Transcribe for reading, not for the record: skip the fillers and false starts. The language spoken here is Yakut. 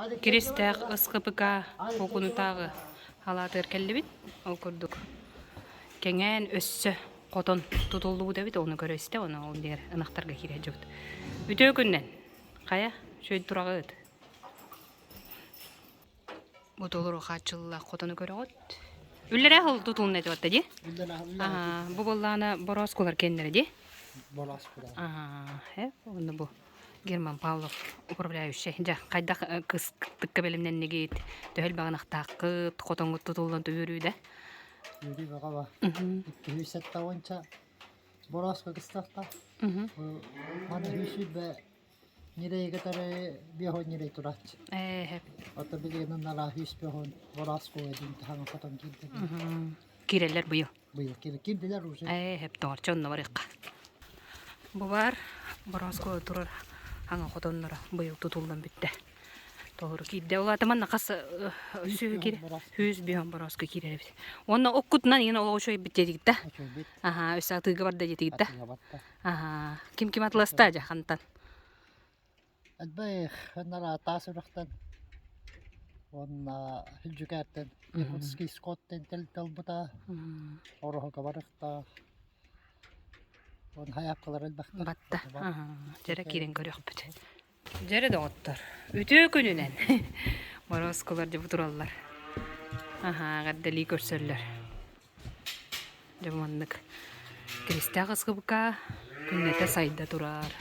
Киристээх СХПК Куокунутааҕы халаатыгар кэллибит. Ол курдук кэҥээн өссө хотон тутуллубут эбит, ону көрө-истэ, ону ол диэр ынахтарга киирэ сылдьыбыт. Үтүө күннэн! Хайа, үчүгэй тураҕыт? Бу толору хааччыллаах хотону көрөҕүт. Үллэрэ ол тутулунна этэ батта дии? Бу буоллаҕына борооскулар кэннэрэ дии? Борооскулар. Аа, онно бу Герман Павлов управляющай. Дьэ, хайдах кыстыкка бэлэмнэннигит, төһө элбэх ынахтааххыт, хотоҥҥут тутуллан үөрүү да? Үөрүү бөҕө ба. 270 борооско кыстахта. Маны 120 ньирэйи кытары биэһон ньирэй турааччы. Ээ, Ото билигин ынналаа 105 борооскуга диэн таһаҥа хотон киирдэ. Киирэллэр быйыл. Быйыл киирдилэр уже. Ээ, хэп онно барыахха. Бу баар борооскуга турар хаҥа хотонноро быйыл тутуллан бүттэ. Толору киирдэ. Ол аата манна хас сүһү киир хүүс биһон борооска киирэр эбит. Уонна оккутунан иҥин олоҕу үчүгэйбит диэтигит да? Аха, өссө атыыга барда диэтигит да? Аха, ким ким атыласта дьэ хантан? Элбэх ынара таас үрэхтэн уонна Хүлдьүкээртэн Якутский скот диэн тэрилтэ ылбыта. Ороһуга барыахтаах. Уонна хайаапкалар элбэхтэр. Батта. Дьэрэ киирэн көрүөхпүт. Дьэрэ доҕоттор, үтүө күнүнэн! Борооскулар дьэ бу тураллар. Аһаа, эҕэрдэлии көрсөллөр. Дьэ маннык Киристээх СХБК күннэтэ сайда турар.